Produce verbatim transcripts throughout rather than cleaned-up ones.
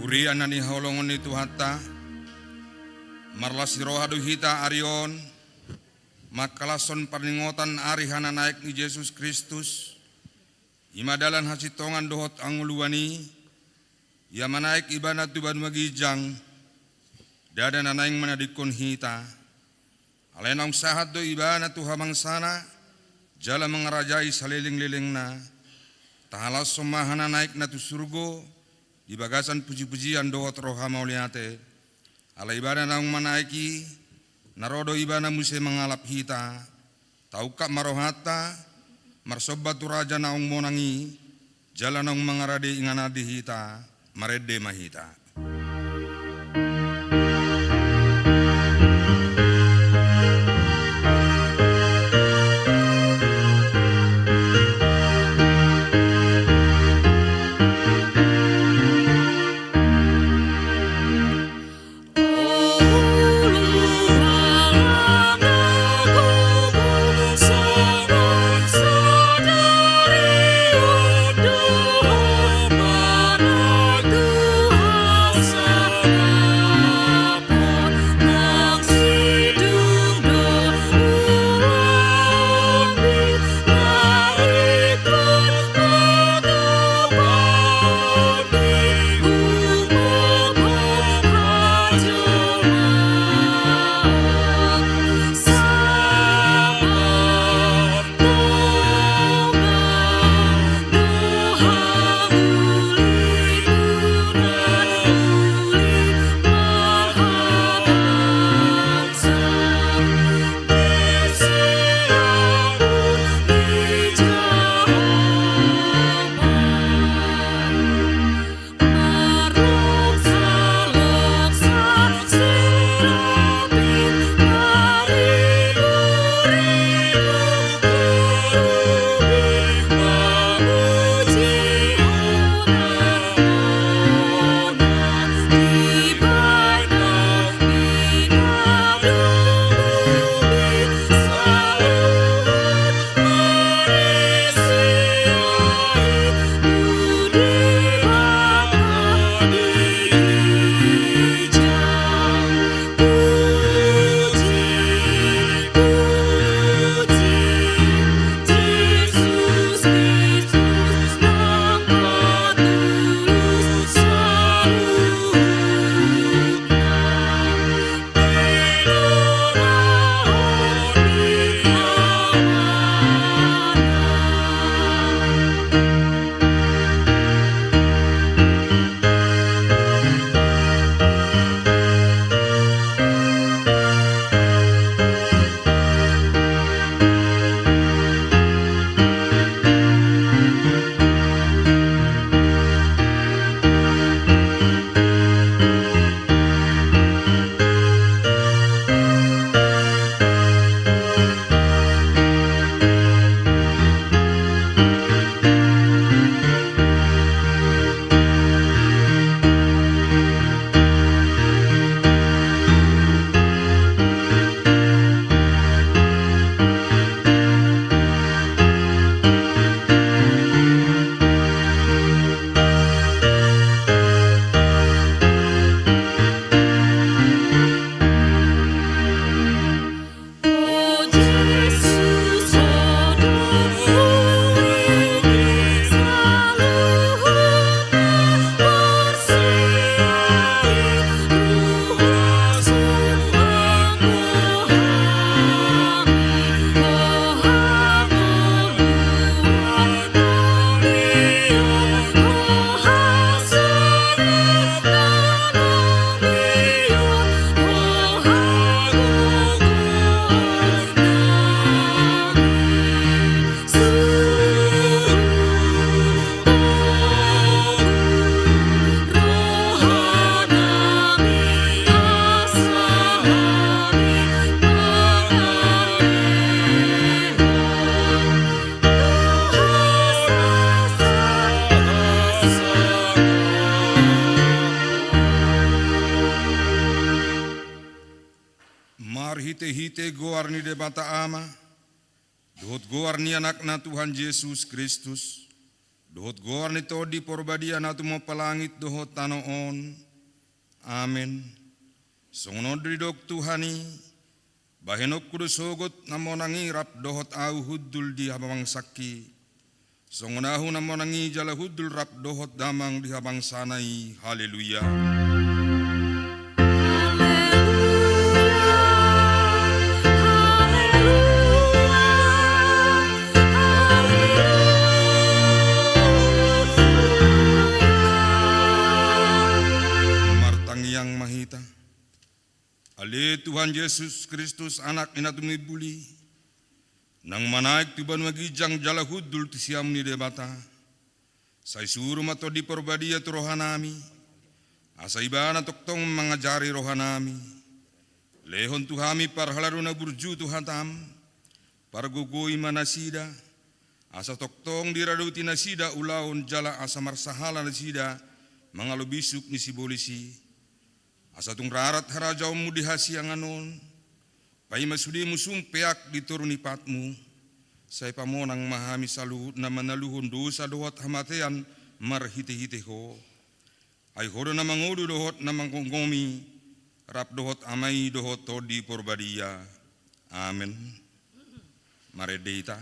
Huria na hinaholongan ni Tuhanta, marlas ni roha do hita ari on mangkalashon parningotan ari hananaek ni Jesus Kristus. I ma dalan hasintongan dohot hangoluan i. Ia manaek Ibana tu banua ginjang, ndada na naeng manadingkon hita. Alai naung sahat do Ibana tu habangsana jala mangarajai salelenglelengna. Tahalashon ma hananaekna tu surgo di bagasan pujipujian dohot roha mauliate. Ala Ibana naung manaek i, na ro do Ibana muse mangalap hita. Taungkap ma rohanta, marsomba tu Raja naung monang i, jala naung mangarade inganan di hita. Marende ma hita. Marhitehite goar ni Debata Ama, dohot goar ni Anakna Tuhan Jesus Kristus, dohot goar ni Tondi Porbadia na tumompa langit dohot tano on. Amen. Songon on do didok Tuhan i: Bahenonku do sogot na monang i rap dohot ahu hundul di habangsangki, songon ahu na monang i jala hundul rap dohot damang di habangsana i. Haleluya. Martangiang ma hita. Ale Tuhan Jesus Kristus, Anak ni na tumimbul i, naung manaek tu banua ginjang jala hundul tu siamun ni Debata, sai suru ma Tondi Porbadia tu rohanami, asa ibana tongtong mangajari rohanami. Lehon tu hami parhalado na burju tu hatam, pargogoi ma nasida, asa tongtong diradoti nasida ulaon jala asa marsahala nasida mangalo bisuk ni sibolis i. Asa tung rarat harajaonmu di hasiangan on, paima sude musum peak di toru ni patmu, sai pamonang ma hami saluhutna manaluhon dosa dohot hamatean marhitehite Ho. Ai Ho do na mangolu dohot na manggomgomi, rap dohot Ama i dohot Tondi Porbadia. Amen. Marende hita.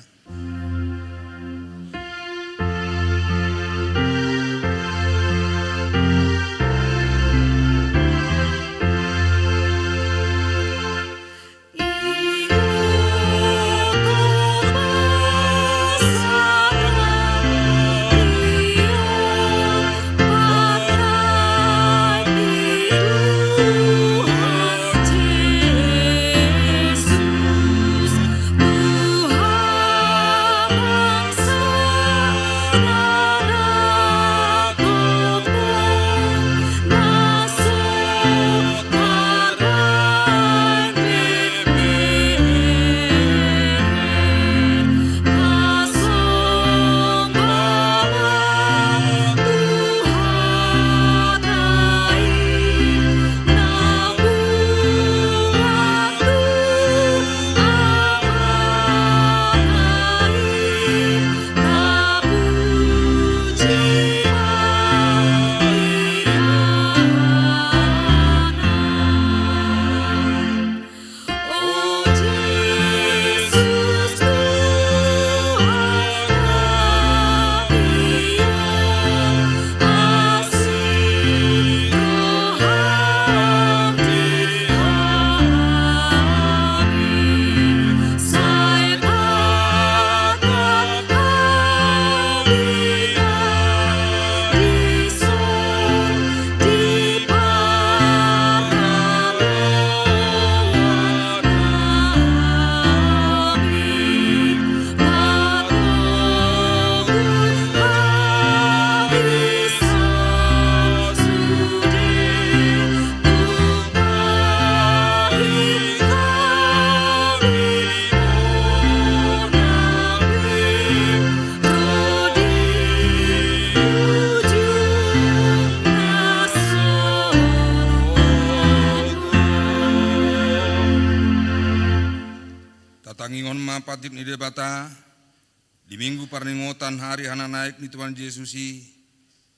Tatangihon ma patik ni Debata di Minggu parningotan hari hananaek ni Tuhan Jesus i,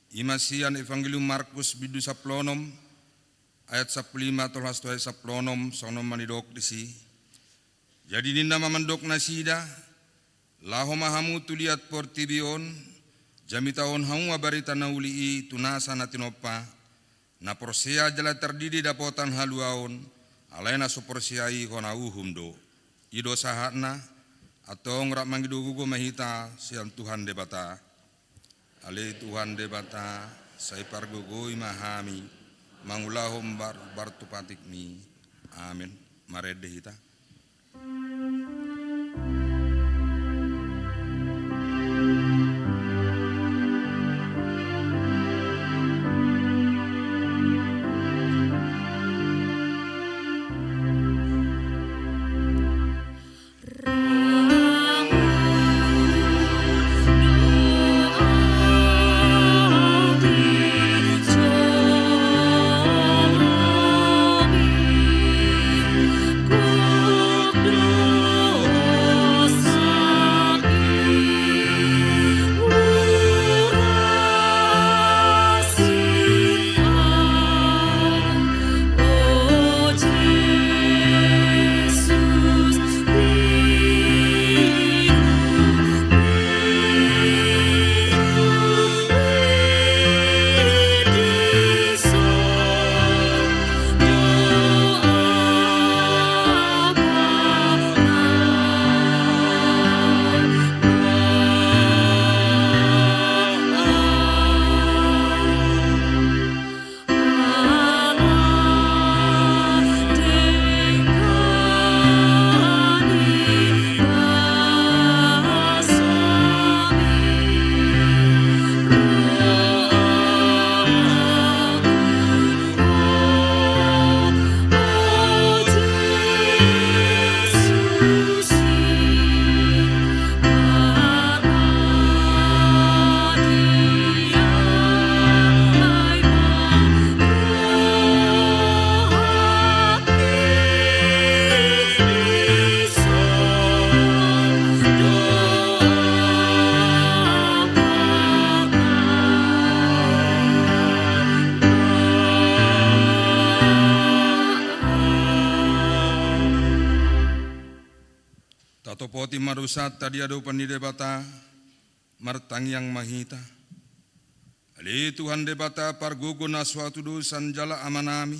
i ma sian Evangelium Markus bindu sampulu onom, ayat sampulu lima tolhas tu ayat sampulu onom, songon on ma nidok disi. Jadi ninna ma mandok nasida: Laho ma hamu tu liat portibi on, jamitahon hamu ma barita na uli i tu nasa na tinompa. Na porsea jala tardidi dapotan haluaon, alai na so porsea i hona uhum do. I do sahatna. Antong rap mangido gogo ma hita sian Tuhan Debata. Ale Tuhan Debata, sai pargogoi ma hami mangulahon bar-, bartu patikmi. Amen. Marende hita. Di madosanta di adopan ni Debata, martangiang ma hita. Ale Tuhan Debata, pargogo na so hatudosan jala Amanami,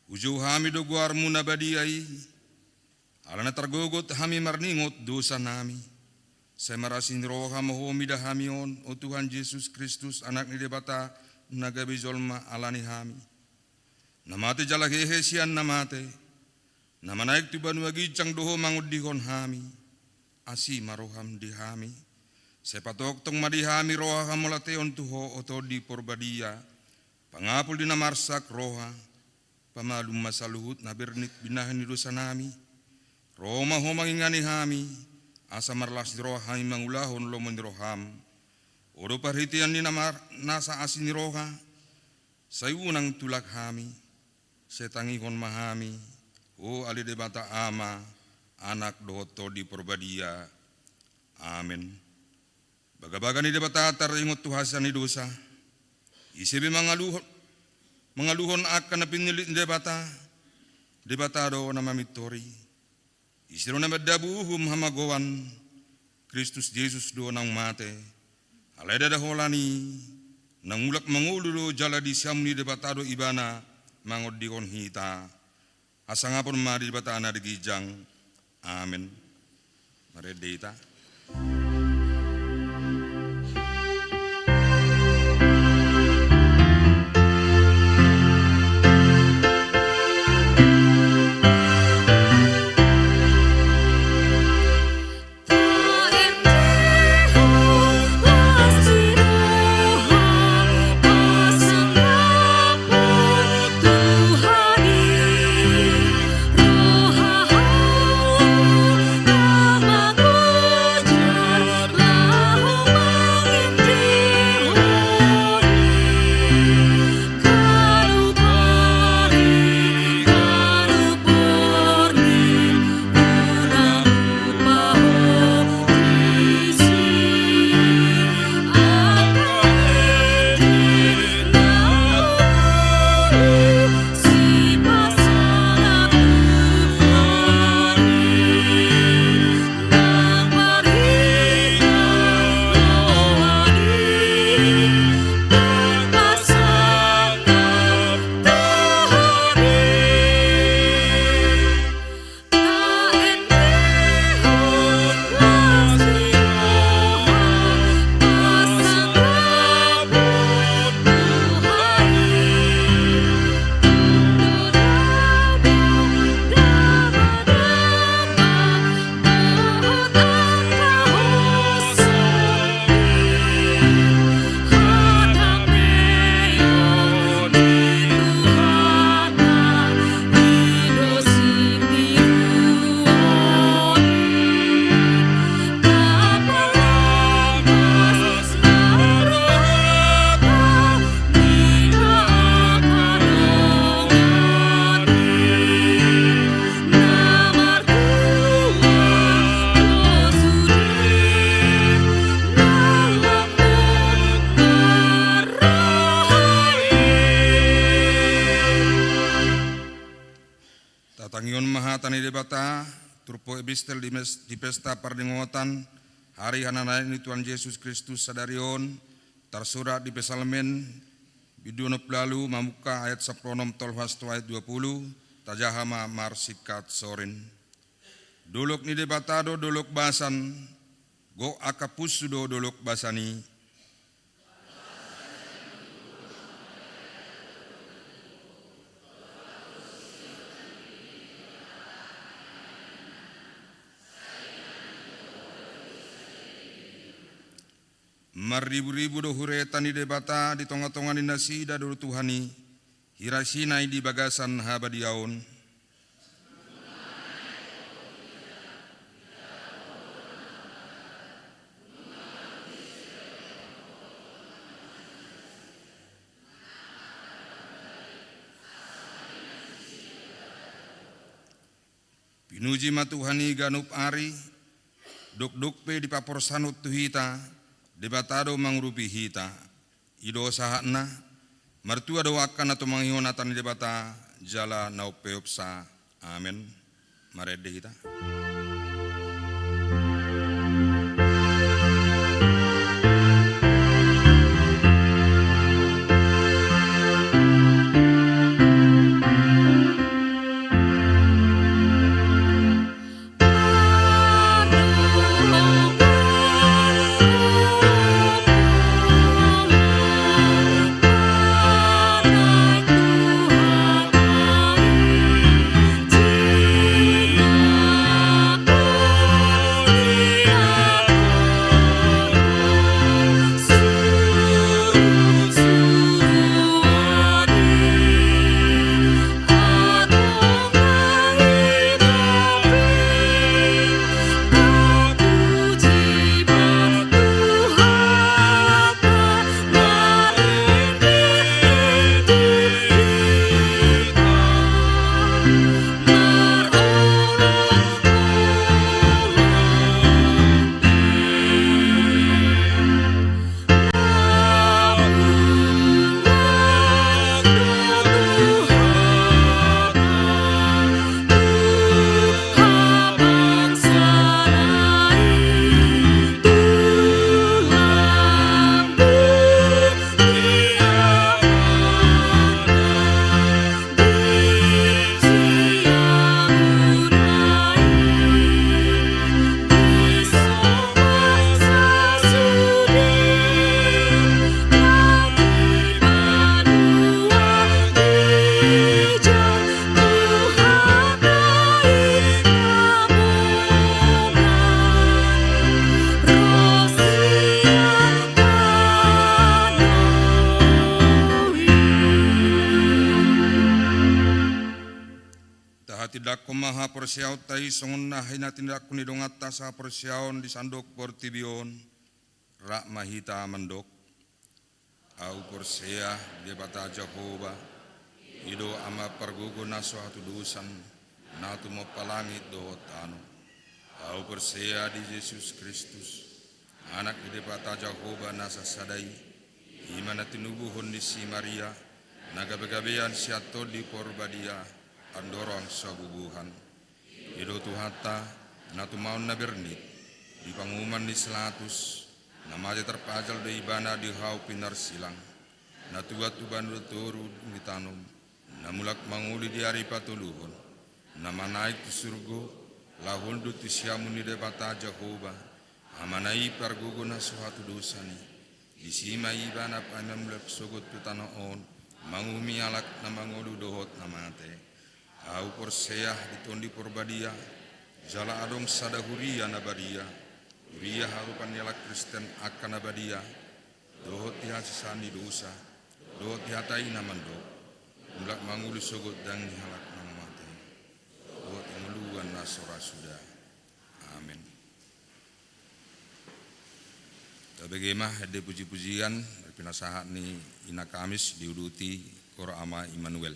hujou hami do goarMu na badia i, ala na targogot hami marningot dosanami. Sai marasi ni roha ma Ho mida hami on, o Tuhan Jesus Kristus, Anak ni Debata, na gabe jolma ala ni hami. Na mate jala hehe sian na mate, na manaek tu banua ginjang do Ho mangondihon hami. Asi ma rohaM di hami. Sai patongtong ma di hami roha hamauliateon tu Ho, o Tondi Porbadia, pangapul di na marsak roha, pamalum ma saluhut na bernit binahen ni dosanami. Ro ma Ho mangingani hami, asa marlas ni roha hami mangulahon lomo ni rohaM. O do parhitean ni na mar-, nasa asi ni roha, sai unang tulak hami, sai tangihon ma hami, o ale Debata Ama, Anak dohot Tondi Porbadia. Amen. Bagabaga ni Debata taringot tu hasesaan ni dosa. Ise be mangaluhon, mangaluhon angka na pinillit ni Debata, Debata do na mamintori. Ise do na mandabu uhum hamagoan, Kristus Jesus do naung mate. Alai ndada holan i, naung mulak mangolu do jala di siamun ni Debata do Ibana mangondihon hita. Hasangapon ma di Debata na di ginjang. Amen. Marende hita. Tatangihon ma hata ni Debata, turpuk epistel di mes-, di pesta parningotan hari hananaek ni Tuhan Jesus Kristus sadari on, tarsurat di Psalmen bindu onom pulu ualu, mamungka ayat sampulu onom tolhas tu ayat dua pulu, tajaha ma marsingkat sorin. Dolok ni Debata do dolok basan, gok angka punsu do dolok basan i. Marriburibu do hureta ni Debata di tongatonga ni nasida do Tuhan i, hira Sinai di bagasan habadiaon. Pinuji ma Tuhan i ganup ari, dokdok pe dipaporsanhon tu hita, Debata do mangurupi hita. I do sahatna, martua do angka na tumangihon hata ni Debata, jala na umpeopsa. Amen. Marende hita. haporseaonta i songon na hinatindanghon ni donganta sahaporseaon di sandok portibi on, rap ma hita mandok: Ahu porsea di Debata Jahowa, i do Ama pargogo na so hatudosan, na tumompa langit dohot tano. Ahu porsea di Jesus Kristus, Anak ni Debata Jahowa na sasada i, i ma na tinubuhon ni si Maria, na gabegabean sian Tondi Porbadia, andorang so bubuhan. I do Tuhanta, na tumaon na bernit, di panguhuman ni si Pilatus, na mate tarpajal do Ibana di hau pinarsilang, na tuat tu banua toru dung ditanom, na mulak mangolu di ari patoluhon, na manaek tu surgo, laho hundul tu siamun ni Debata Jahowa, Amana i pargogo na so hatudosan i. Disi ma Ibana paima mulak sogot tu tano on, manguhumi halak na mangolu dohot na mate. Ahu porsea di Tondi Porbadia, jala adong sada huria na badia, huria harupan ni halak Kristen angka na badia, dohot di hasesaan ni dosa, dohot di hata i na mandok: Mulak mangolu sogot daging ni halak na mate, dohot hangoluan na so ra suda. Amen. Tabege ma ende pujipujian, pinasahat ni Ina Kamis diuduti Kor Ama Immanuel.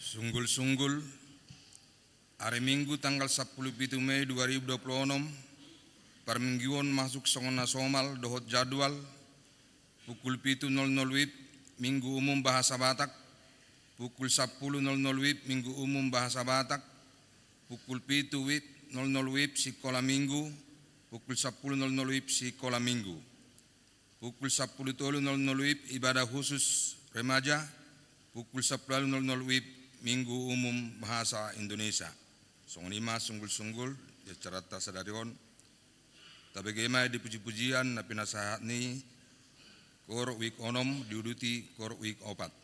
Sunggul-sunggul, ari Minggu tanggal sampulu pitu Mei dua ribu dua pulu onom, parmingguon masuk songon na somal dohot jadwal, pukul pitu nol nol WIB, Minggu Umum Bahasa Batak, pukul sampulu nol nol WIB, Minggu Umum Bahasa Batak, pukul pitu WIB, nol nol WIB, Sikola Minggu, pukul sampulu nol nol WIB, Sikola Minggu. Pukul sampulu tolu nol nol WIB, ibadah khusus remaja, pukul sampulu ualu nol nol WIB, Minggu Umum Bahasa Indonesia. Songon i ma sunggul-sunggul di acaranta sadari on. Tabege ma i di puji-pujian na pinasahat ni KOR WIB onom diuduti KOR WIB opat.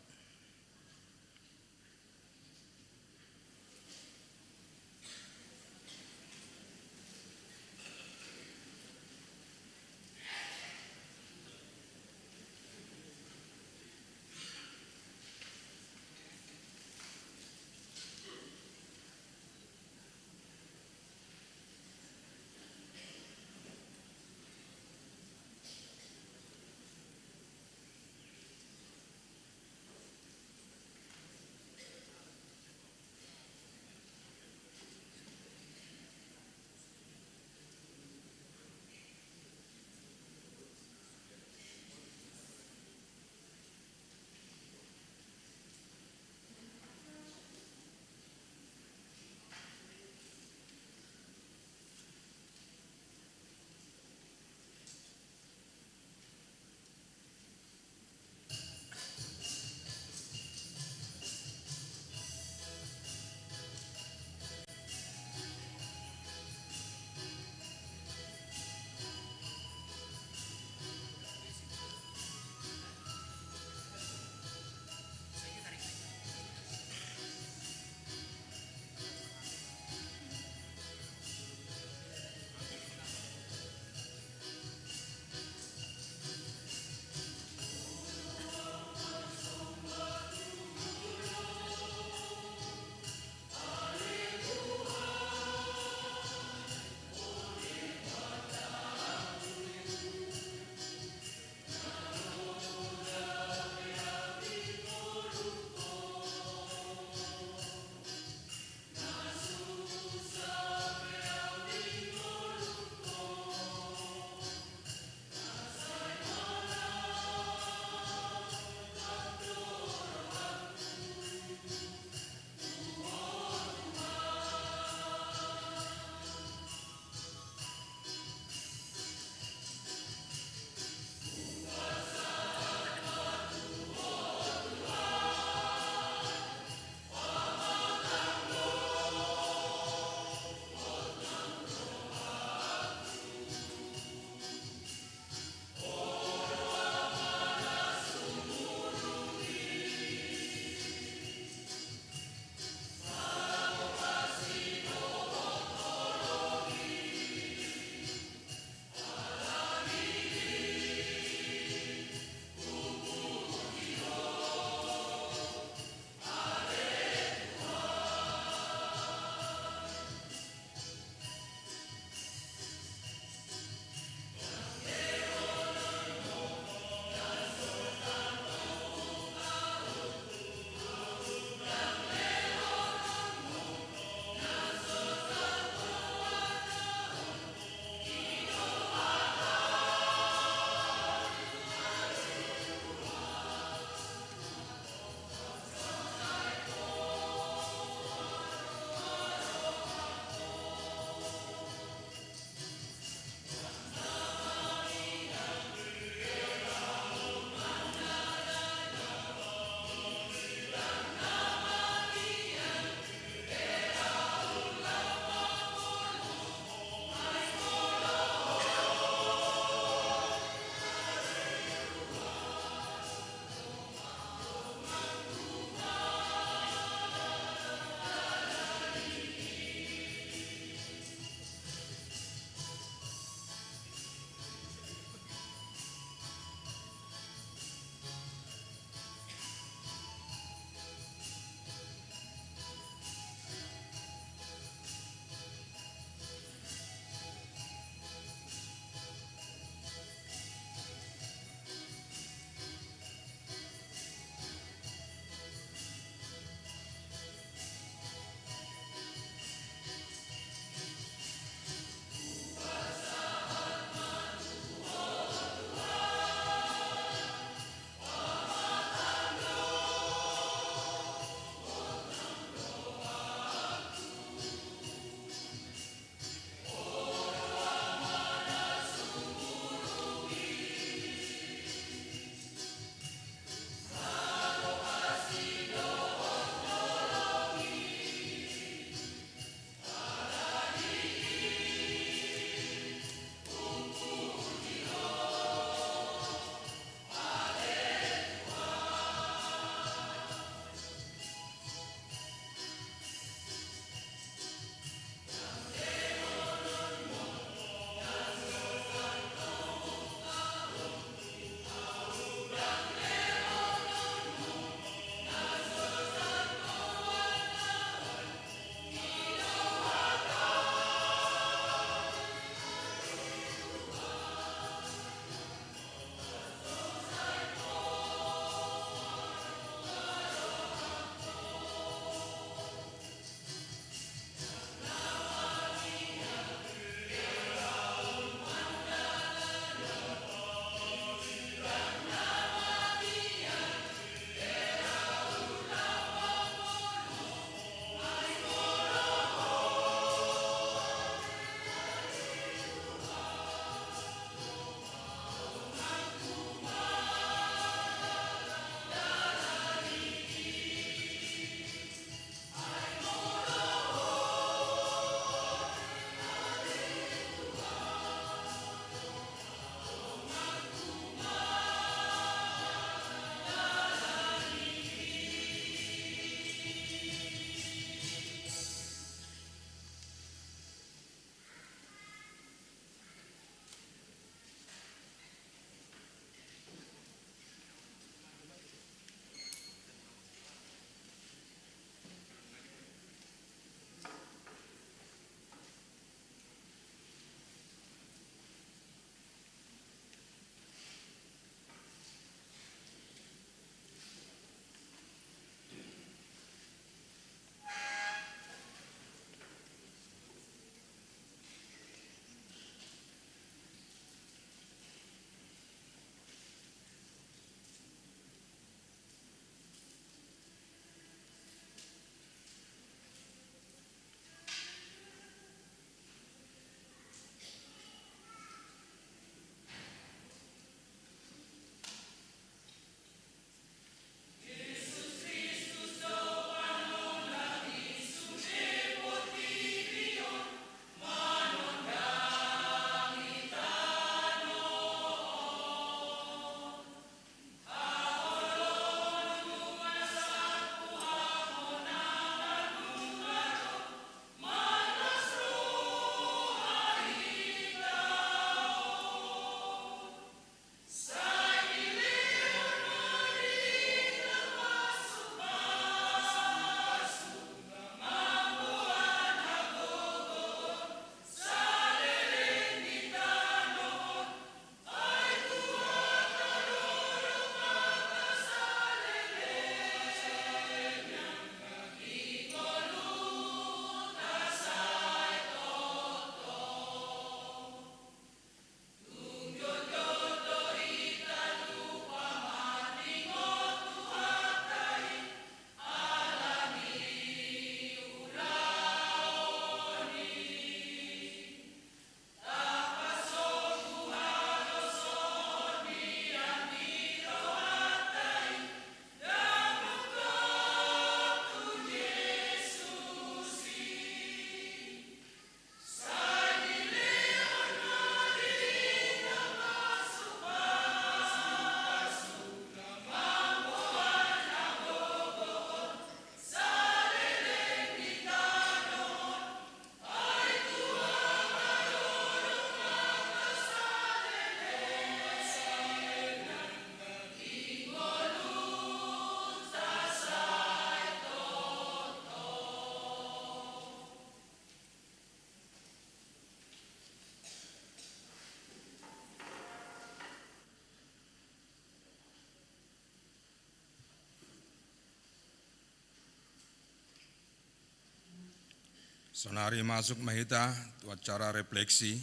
Sonari masuk ma hita tu acara refleksi,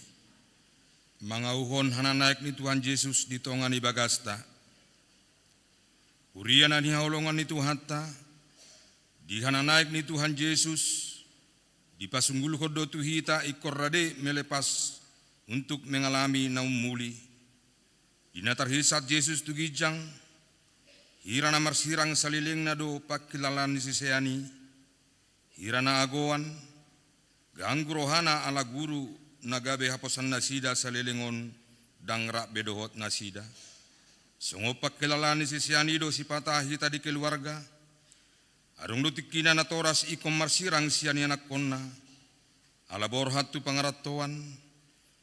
mangauhon hananaek ni Tuhan Jesus di tonga ni bagasta. Huria na hinaholongan ni Tuhanta, di hananaek ni Tuhan Jesus, dipasunggulhon do tu hita ingkon rade melepas untuk mengalami na ummuli. Di na tarhinsat Jesus tu ginjang, hira na marsirang salelengna do pangkilalaan ni sisean i, hira na agoan, ganggu rohana ala guru na gabe haposan nasida saleleng on ndang rap be dohot nasida. Songon pangkilalaan ni sisean i do sipata hita di keluarga. Adong do tingkina natoras ingkon marsirang sian ianakhonna, ala borhat tu pangarantoan,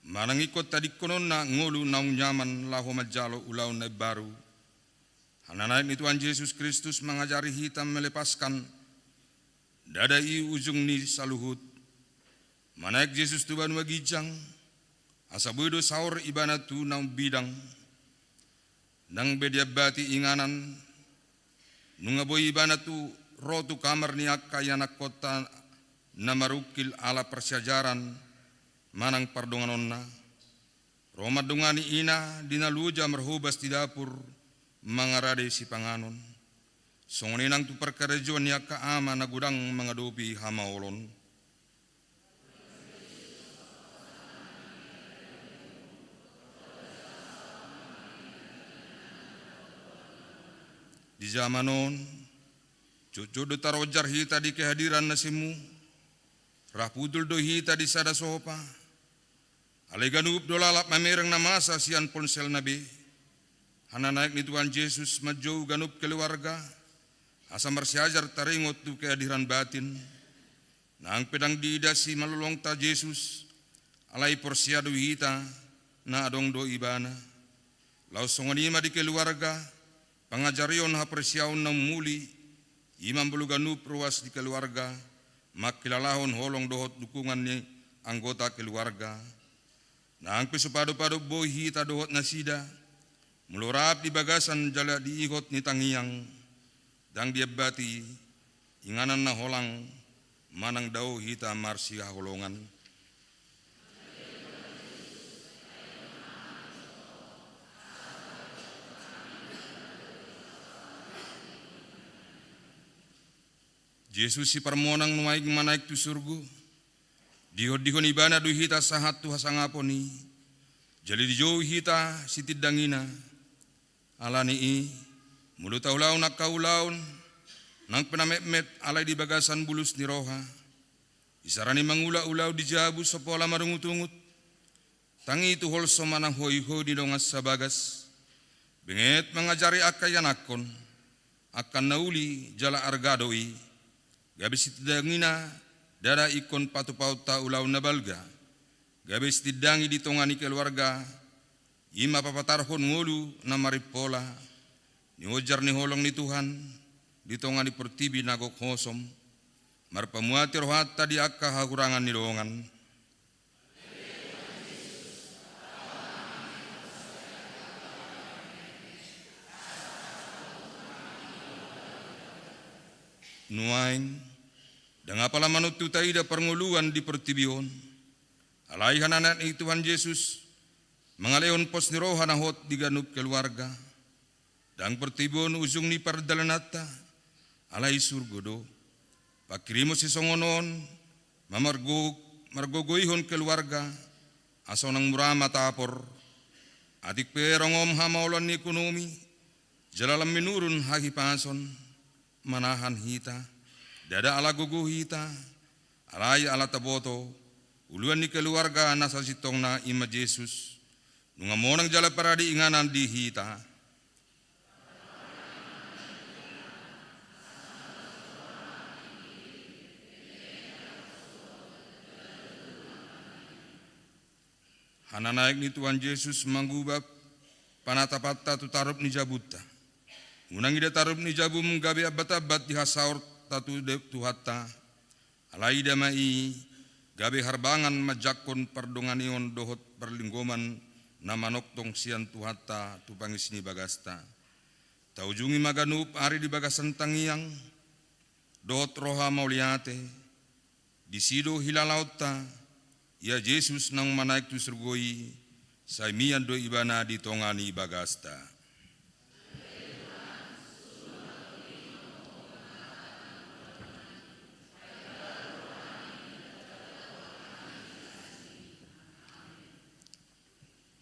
manang ingkon tadingkononna ngolu naung nyaman laho manjalo ulaon na imbaru. Hananaek ni Tuhan Jesus Kristus mangajari hita melepaskan, ndada i ujung ni saluhut. Manaek Jesus tu banua ginjang, asa boi do saor ibana tu na umbidang. Ndang be diambati inganan, nunga boi ibana tu ro tu kamar ni angka ianakhonta na marungkil ala parsiajaran manang pardonganonna. Ro mandongani ina di na loja marhobas di dapur mangarade sipanganon. Songon i nang tu parkarejoan ni angka ama na godang mangadopi hamaolon. Di jaman on, jotjot do tarojar hita di kehadiran na semu, rap hundul do hita di sada sopa. Alai ganup do lalap mamereng na masa sian ponselna be. Hananaek ni Tuhan Jesus manjou ganup keluarga, asa marsiajar taringot tu kehadiran batin. Nang pe ndang diida simalolongta Jesus, alai porsea do hita na adong do ibana. Laos songon i ma di keluarga, pangajarion haporseaon na ummuli, i ma molo ganup ruas di keluarga, mangkilalahon holong dohot dukungan ni anggota keluarga. Nang pe so padopadop boi hita dohot nasida, molo rap di bagasan jala di ihot ni tangiang, ndang diambati inganan na holang, manang dao hita marsihaholongan. Jesus siparmonang nuaeng manaek tu surgo. Diondihon ibana do hita sahat tu hasangapon i. Jala dijou hita sitindangina. Ala ni i, molo taulahon angka ulaon, nang pe na metmet alai di bagasan bulus ni roha. Isarani mangula ulaon di jabu so pola marungutungut. Tangi tu holso manang hoihoi ni dongan sabagas. Benget mangajari angka ianakhon, angka na uli jala arga do i. Gabe sitindangina ndada ingkon patupaonta ulaon na balga. Gabe sitindangi di tonga ni keluarga, i ma papatarhon ngolu na marimpola. Niojar ni holong ni Tuhan, di tonga ni portibi na gok hosom. Marpamuati rohanta di angka hahurangan ni dongan. Nuaeng, ndang apala manontu taida parngoluan di portibi on. Alai hananaek ni Tuhan Jesus, mangalehon pos ni roha na hot di ganup keluarga. Ndang portibi on ujung ni pardalananta, alai surgo do. Pangkirimon sisongon on, mamargo-, margogoihon keluarga, asa unang mura ma tapor. Atik pe rongom hamaolon ni ekonomi, jala lam minurun hahipason, manahan hita, ndada ala gogo hita, alai ala taboto, uluan ni keluarga na sasintongna i ma Jesus, nunga monang jala parade inganan di hita. Hananaek ni Tuhan Jesus manguba panatapanta tu tarup ni jabunta. Unang ida tarup ni jabum gabe ambatambat di hasaorta tu de-, Tuhanta. Alai ida ma i gabe harbangan manjangkon pardonganion dohot parlinggoman na manongtong sian Tuhanta tu pangis ni bagasta. Taujungi ma ganup ari di bagasan tangiang dohot roha mauliate. Disi do hilalaonta, ia Jesus naung manaek tu surgo i, sai mian do Ibana di tonga ni bagasta.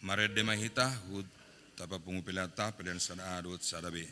Marende ma hita, huhut tapapungu peleanta, pelean sada A dohot sada B.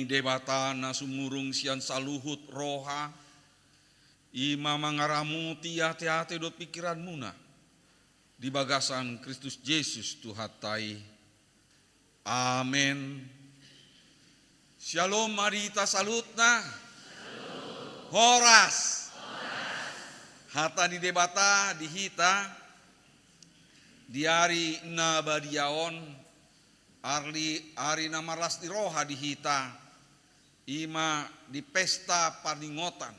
Debata na sumurung sian saluhut roha, i ma mangaramoti ateate dohot pingkiranmuna di bagasan Kristus Jesus Tuhanta i. Amen. Syalom ma di hita saluhutna. Horas. Hata ni Debata di hita di ari na badia on, ari, ari na marlas ni roha di hita, i ma di pesta paningotan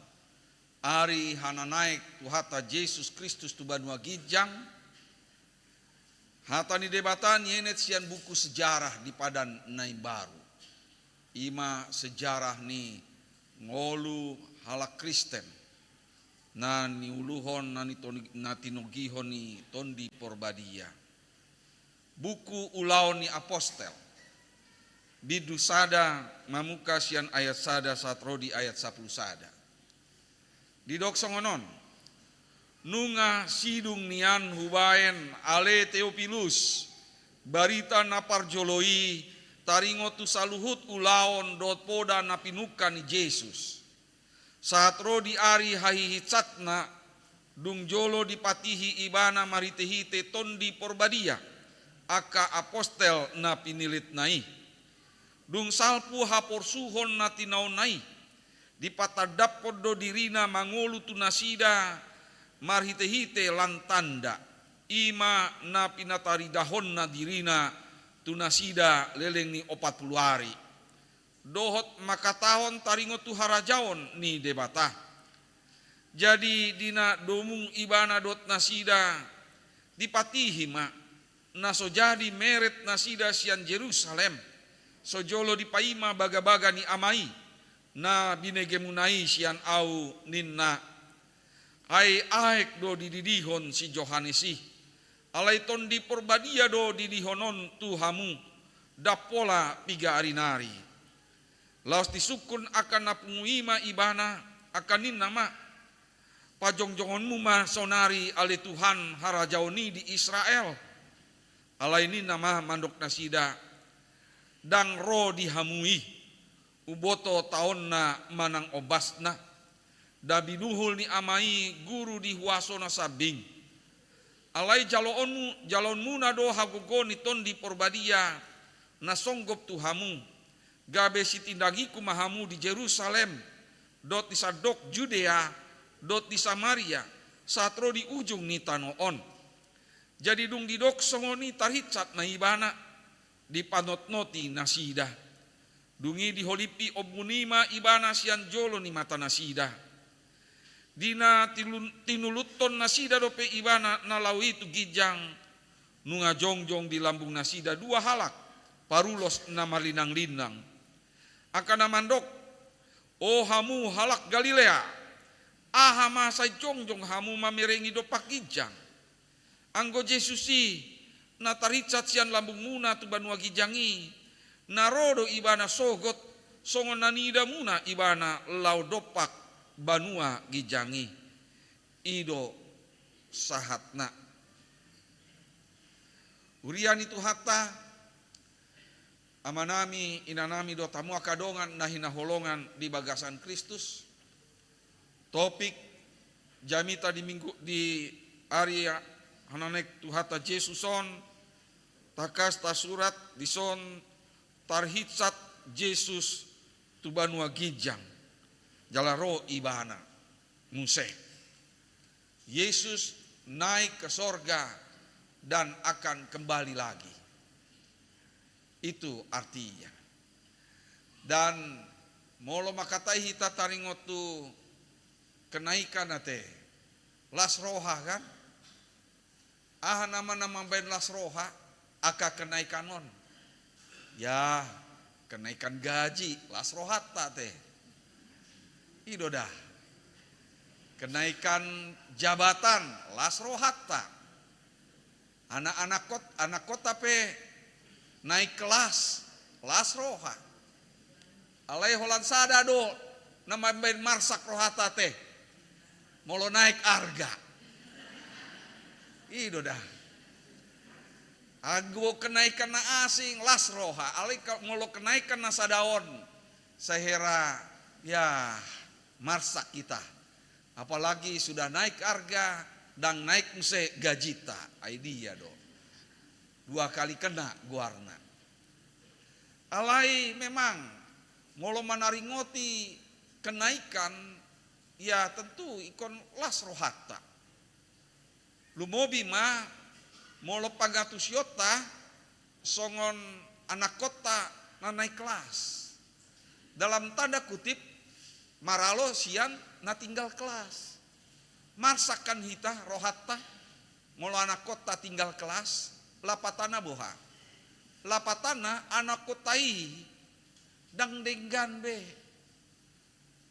ari hananaek Tuhanta Jesus Kristus tu banua ginjang. Hata ni Debata nienet sian buku sejarah di Padan na Imbaru, i ma sejarah ni ngolu halak Kristen na niuluhon, na nitoni-, na tinogihon ni Tondi Porbadia. Buku Ulaon ni Apostel, bindu sada, mamungka sian ayat sada sahat ro di ayat sampulu sada. Didok songon on: Nunga sidung nian hubaen, ale Teopilus, barita na parjolo i taringot tu saluhut ulaon dohot poda na pinungka ni Jesus, sahat ro di ari hahihinsatna, dung jolo dipatihi ibana marhitehite Tondi Porbadia angka apostel na pinilitna i. Dung salpu haporsuhon na tinaonna i, dipatandamhon do dirina mangolu tu nasida marhitehite lan tanda, i ma na pinataridahonna dirina tu nasida leleng ni opat pulu ari, dohot mangkatahon taringot tu harajaon ni Debata. Jadi di na domung ibana dohot nasida, dipatihi ma, na so jadi meret nasida sian Jerusalem, so jolo dipaima bagabaga ni Ama i, na binegemuna i sian ahu, ninna. Ai aek do dididihon si Johannes i, alai Tondi Porbadia do didihon on tu hamu, ndang pola piga ari nari. Laos disungkun angka na pungu i ma ibana, angka ninna ma: Pajongjongonmu ma sonari, ale Tuhan, harajaon i di Israel. Alai ninna ma mandok nasida: Ndang ro di hamu i, uboto taonna manang ombasna, nda binuhul ni Ama i guru di huasona sambing. Alai jaloonmu, jaloonmuna do hagogoon ni Tondi Porbadia na songgop tu hamu, gabe sitindangingku ma hamu di Jerusalem, dohot di sandok Judea, dohot di Samaria, sahat ro di ujung ni tano on. Jadi dung didok songon i tarhinsat ma ibana, dipanotnoti nasida. Dung i diholiphi ombun i ma ibana sian jolo ni mata nasida. Di na tilun-, tinuluthon nasida dope ibana na laho i tu ginjang, nunga jongjong di lambung nasida dua halak parulos na marlinanglinnang. Angka na mandok: O hamu halak Galilea, aha ma sai jongjong hamu mamerengi dompak ginjang? Anggo Jesus i, na tarhinsat sian lambungmuna tu banua ginjang i, na ro do ibana sogot, songon na niidamuna ibana laho dompak banua ginjang i. I do sahatna. Huria ni Tuhanta, amanami, inanami dohot hamu angka dongan na hinaholongan di bagasan Kristus. Topik jamita di minggu, di ari hananaek Tuhanta Jesus on, tangkas tarsurat dison: Tarhinsat Jesus tu banua ginjang, jala ro ibana muse. Yesus naik ke sorga dan akan kembali lagi. Itu artinya. Dan molo mangkatai hita taringot tu kenaikan ate, las roha kan? Aha nama na mambaen las roha angka kenaikan on? Ya, kenaikan gaji, las rohanta ate. I do da. Kenaikan jabatan, las rohanta. Anak-anak kot-, anak kota pe naik kelas, las roha. Alai holan sada do na mambaen marsak rohanta ate, molo naik arga. I do da. Anggo kenaikan na asing, las roha. Alai ka-, molo kenaikan na sada on, Sahera, ya, marsak hita. Apalagi sudah naik harga, ndang naik muse gajinta. Ai dia do. Dua kali kena goarna. Alai memang, molo manaringoti kenaikan, ya tentu ingkon las rohanta. Lumobi ma molo pangatusionta songon anakkonta na naik kelas. Dalam tanda kutip, maralo sian na tinggal kelas. Marsak kan hita rohanta, molo anakkonta tinggal kelas, lapatanna boha? Lapatanna anakkonta i ndang denggan be.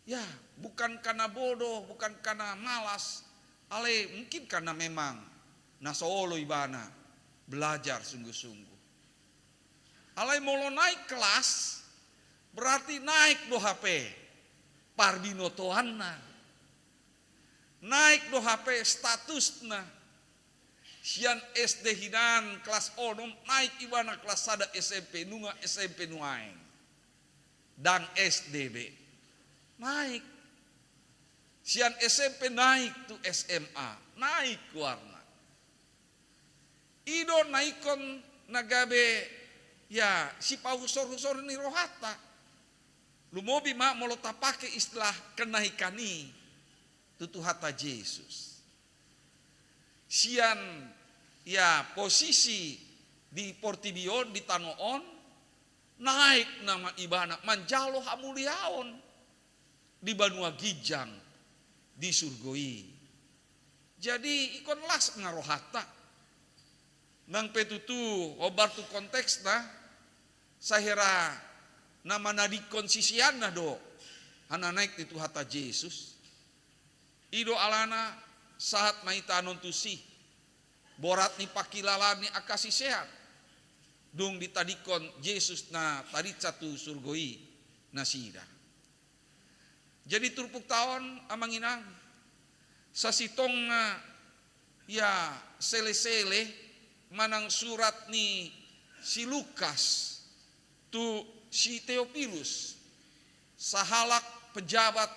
Ya, bukan karena bodoh, bukan karena malas, alai mungkin karena memang na so olo ibana belajar sungguh-sungguh. Alai molo naik kelas, berarti naik do hape parbinotoanna. Naik do hape statusna. Sian S D hinan kelas onom, naik ibana kelas sada S M P, nunga S M P nuaeng. Ndang S D be. Naik. Sian S M P naik tu S M A. Naik goarna. I do na ingkon na gabe, ya, sipahusor-husor ni rohanta. Lumobi ma molo tapake istilah kenaikan i tu Tuhanta Jesus. Sian, ya, posisi di portibi on, di tano on, naik nama ibana manjalo hamuliaon di banua ginjang di surgo i. Jadi ingkon las ma rohanta. Nang pe tutu hombar tu konteksna, sahera na manadingkon siseanna do hana naik ni Tuhanta Jesus. I do alana sahat ma hita annon tusi, borat ni pangkilalaan ni angka sisean dung ditadingkon Jesus na tarinsat tu surgo i nasida. Jadi turpukta on, amang inang, sasintongna, ya, sele-sele manang surat ni si Lukas tu si Teopilus, sahalak pejabat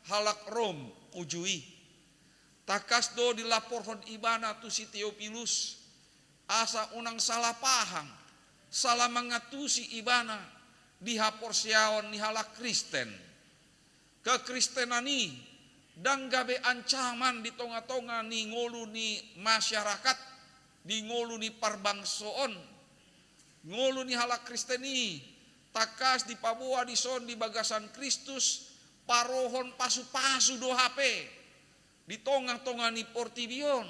halak Rom uju i. Tangkas do dilaporhon ibana tu si Teopilus, asa unang salah paham, salah mangantusi ibana di haporseaon ni halak Kristen. Kekristenan i ndang gabe ancaman di tonga-tonga ni ngolu ni masyarakat, di ngolu ni parbangsoon. Ngolu ni halak Kristen i tangkas dipaboa dison di bagasan Kristus, parohon pasu-pasu do hape di tonga-tonga ni portibi on.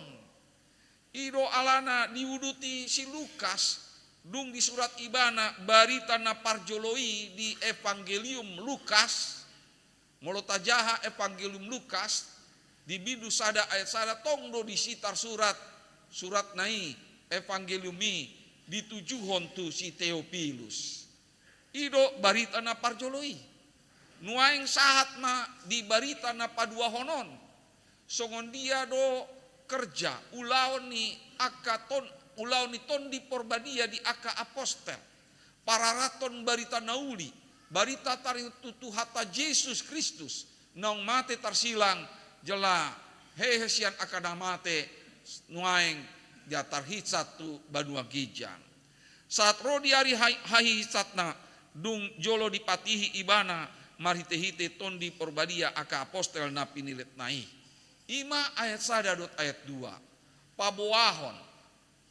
I do alana diuduti si Lukas, dung disurat ibana barita na parjolo i di Evangelium Lukas. Molo tajaha Evangelium Lukas, di bindu sada ayat sada tong do disi tarsurat, suratna i, Evangelium i, ditujuhon tu si Teopilus. I do barita na parjolo i. Nuaeng sahat ma di barita na paduahon on. Songon dia do kerja, ulaon ni angka ton-, ulaon ni Tondi Porbadia di angka apostel. Pararathon barita na uli, barita taringot tu Tuhanta Jesus Kristus, naung mate tarsilang jala hehe sian angka na mate nuaeng dia tarhinsat tu banua ginjang. Sahat ro di ari hai-, hahinsatna, dung jolo dipatihi ibana marhite-hite Tondi Porbadia angka apostel na piniletna i. I ma ayat sada dohot ayat dua. Paboahon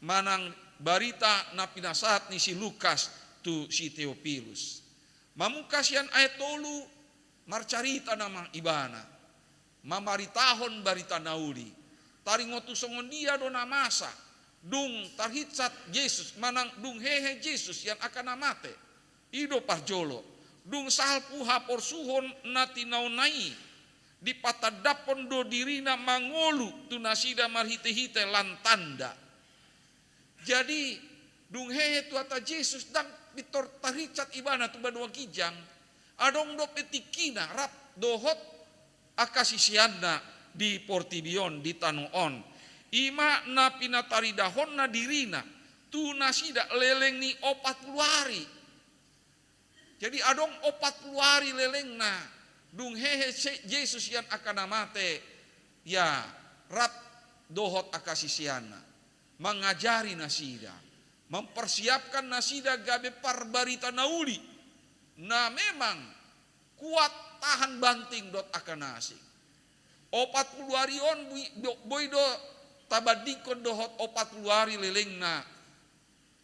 manang barita na pinasahat ni si Lukas tu si Teopilus. Mamungka sian ayat tolu, marcarita nama ibana, mamaritahon barita na uli. Taringot tu songon dia do na masa dung tarhinsat Jesus, manang dung hehe Jesus sian angka na mate. I do parjolo, dung salpu haporsuhon na tinaonna i, dipatandaphon do dirina mangolu tu nasida marhite-hite lan tanda. Jadi, dung hehe Tuhanta Jesus ndang pintor tarhinsat ibana tu banua ginjang, adong dope tingkina rap dohot angka siseanna di portibi on, di tano on. I ma na pinataridahonna dirina tu nasida leleng ni opat pulu ari. Jadi adong opat pulu ari lelengna, dung hehe se-, Jesus sian angka na mate, ya, rap dohot angka siseanna, mangajari nasida, mempersiapkan nasida gabe parbarita na uli, na memang kuat tahan banting dohot angka na asing. Opat pulu ari on boi, boi do tabandingkon dohot opat pulu ari lelengna,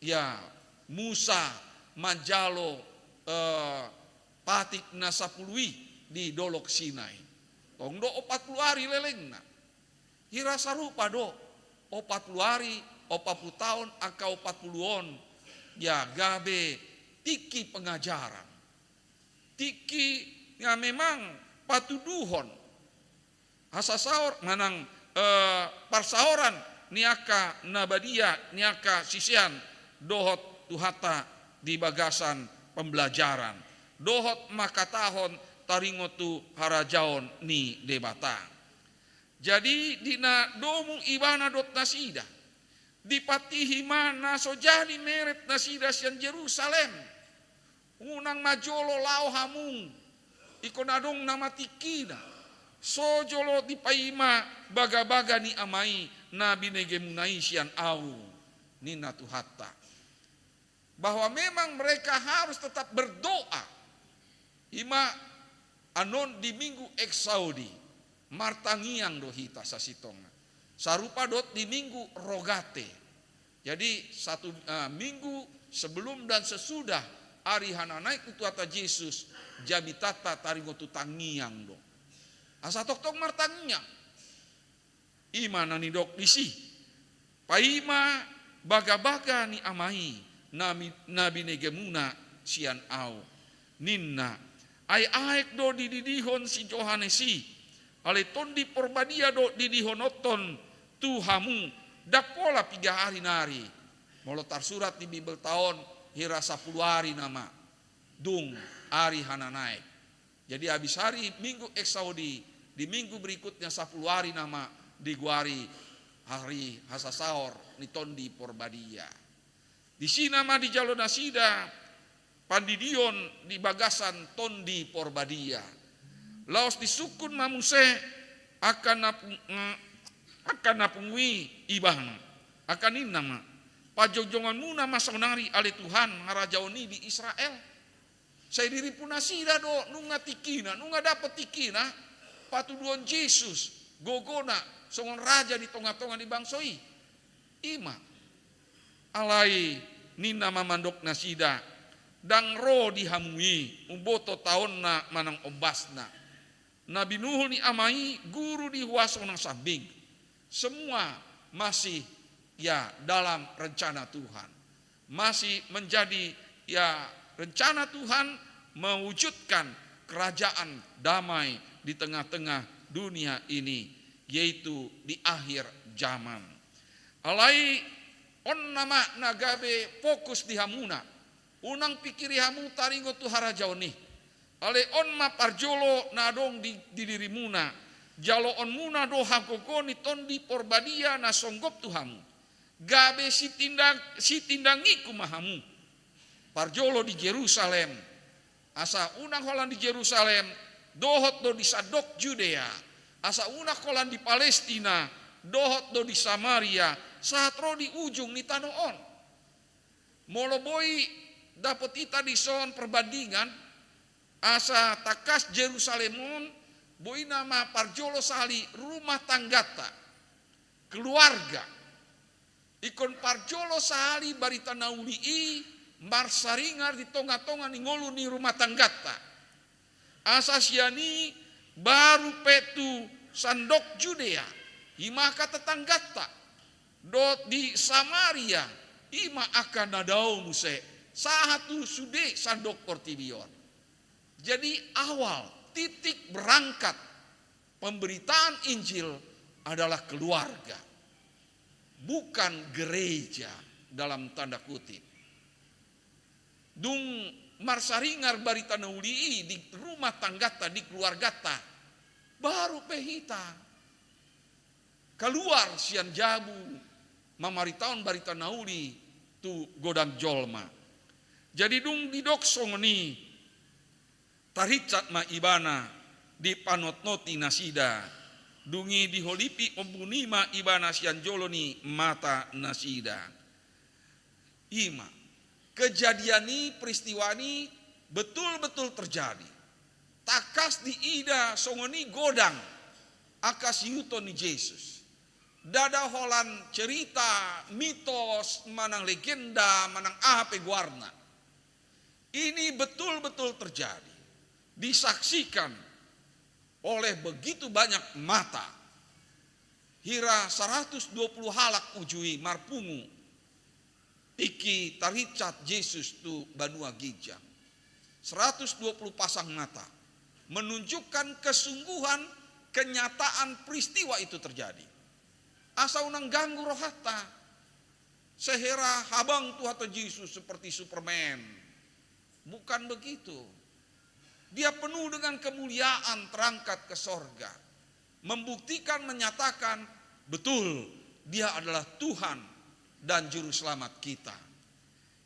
ya, Musa manjalo, eh, patik na sapulu i di Dolok Sinai. Tong do opat pulu ari lelengna. Hira sarupa do, opat pulu ari, opat pulu taon, angka opat pulu on, ya, gabe tingki pengajaran. Tingki, ya, memang patuduhon, hasasaor manang, eh, parsaoran ni angka na badia, ni angka sisean dohot Tuhanta di bagasan pembelajaran, dohot mangkatahon taringot tu harajaon ni Debata. Jadi di na domu ibana dohot nasida, dipatihi ma na so jadi meret nasida sian Jerusalem. Unang ma jolo laho hamu, ingkon adong nama tingkina. So jolo dipaima bagabaga ni Ama i na binegemuna i sian ahu, ninna Tuhanta. Bahwa memang mereka harus tetap berdoa. Ima annon di Minggu Exaudi, martangiang do hita sasintongna. Sarupa dohot di Minggu Rogate. Jadi satu, eh, minggu sebelum dan sesudah ari hananaek ni Tuhanta Jesus, jamitanta taringot tu tangiang do. Asa tongtong martangiang. Ima na nidok disi, paima bagabaga ni Ama i na mi-, na binegemuna sian ahu, ninna. Ai aek do dididihon si Johannes i, alai Tondi Porbadia do didihononhon tu hamu, ndang pola piga ari nari. Molo tarsurat di Bibelta on, hira sapulu ari nama dung ari hananaek. Jadi habis hari Minggu Exaudi, di minggu berikutnya sapulu ari nama digoari hari hasasaor ni Tondi Porbadia. Disi nama dijalo nasida pandidion di bagasan Tondi Porbadia. Laos disungkun ma muse angka na pung-, eh, angka na pungu i ibana. Angka ninna ma, panjongjonganmuna ma saonari ale Tuhan harajaon i di Israel. Sai diripu nasida do nunga tingkina, nunga dapot tingkina, patuduhon Jesus gogona songon raja di tongatonga ni bangso i. Ima. Alai ninna ma mandok nasida, ndang ro di hamu i umboto taonna manang ombasna. Na binuhul ni Ama i guru di huaso na sambing. Semua masih, ya, dalam rencana Tuhan. Masih menjadi, ya, rencana Tuhan mewujudkan kerajaan damai di tengah-tengah dunia ini, yaitu di akhir zaman. Alai on nama na gabe fokus di hamuna. Unang pikiri hamu taringot tu harajaon i. Alai on ma parjolo na adong di, di dirimuna. Jaloonmuna do hagogoon ni Tondi Porbadia na songgop tu hamu. Gabe sitindang, sitindangingku ma hamu. Parjolo di Jerusalem. Asa unang holan di Jerusalem, dohot do di sandok Judea. Asa unang holan di Palestina, dohot do di Samaria, sahat ro di ujung ni tano on. Molo boi dapot hita dison perbandingan, asa tangkas Jerusalem on, boi nama parjolo sahali rumah tanggata, keluarga. Ingkon parjolo sahali barita na uli i marsaringar di tongatonga ni ngolu ni rumah tanggata. Asa sian i baru pe tu sandok Judea, ima angka tetanggata, dohot di Samaria, ima angka na dao muse, sahat tu sude sandok portibi on. Jadi awal titik berangkat pemberitaan Injil adalah keluarga, bukan gereja dalam tanda kutip. Dung marsaringar barita na uli i di rumah tanggata, di keluargata, baru pe hita kaluar sian jabu mamaritahon barita na uli tu godang jolma. Jadi dung didok songon i, Tarinsat ma ibana dipanotnoti nasida, dung i diholipi ombun i ma ibana sian jolo ni mata nasida. I ma, kejadian i, peristiwa i betul-betul terjadi. Tangkas diida songon i godang angka siihuthon ni Jesus. Ndada holan cerita, mitos, manang legenda, manang aha pe goarna. Ini betul-betul terjadi, disaksikan oleh begitu banyak mata. Hira saratus dua pulu halak uju i marpungu tingki tarinsat Jesus tu banua ginjang. Saratus dua pulu pasang mata, menunjukkan kesungguhan, kenyataan peristiwa itu terjadi. Asa unang ganggu rohanta, sehera habang Tuhanta Jesus seperti Superman. Bukan begitu. Dia penuh dengan kemuliaan, terangkat ke sorga, membuktikan, menyatakan, betul, Dia adalah Tuhan dan Juru Selamat kita.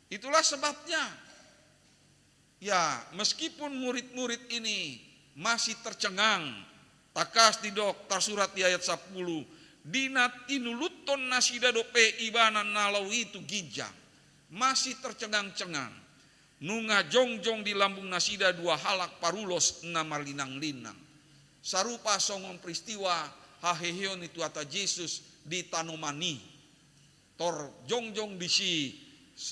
Itulah sebabnya, ya, meskipun murid-murid ini masih tercengang, tangkas didok tarsurat di ayat sapuluh, di na tinuluthon nasida dope ibana na laho i tu ginjang, masih tercengang-cengang. Nunga jongjong di lambung nasida dua halak parulos na marlinang-linang. Sarupa songon peristiwa haheheon ni Tuhanta Jesus di tanoman i. Tor jongjong disi,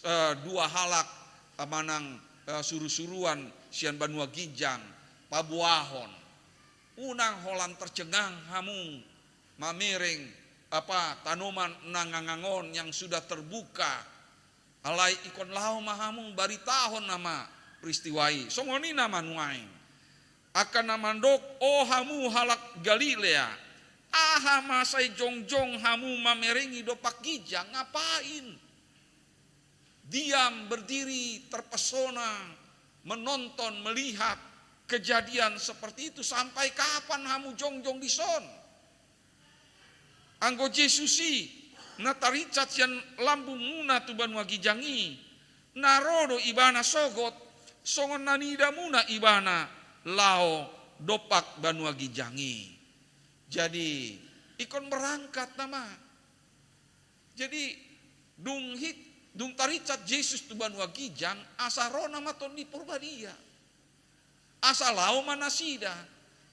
eh, dua halak, eh, manang, eh, suru-suruan sian banua ginjang, paboahon. Unang holan tercengang hamu mamereng, apa, tanoman na ngangang on yang sudah terbuka. Alai ingkon laho ma hamu baritahon nama peristiwa i. Songon i nama nuaeng. Angka na mandok, "O hamu halak Galilea, aha ma sai jongjong hamu mamerengi dompak ginjang? Ngapain diam, berdiri, terpesona, menonton, melihat kejadian seperti itu? Sampai kapan hamu jongjong dison? Anggo Jesus i, na tarinsat sian lambungmuna tu banua ginjang i, na ro do Ibana sogot, songon na niidamuna Ibana laho dompak banua ginjang i." Jadi, ingkon berangkat nama. Jadi, dung hit-, dung tarinsat Jesus tu banua ginjang, asa ro nama Tondi Porbadia. Asa laho ma nasida.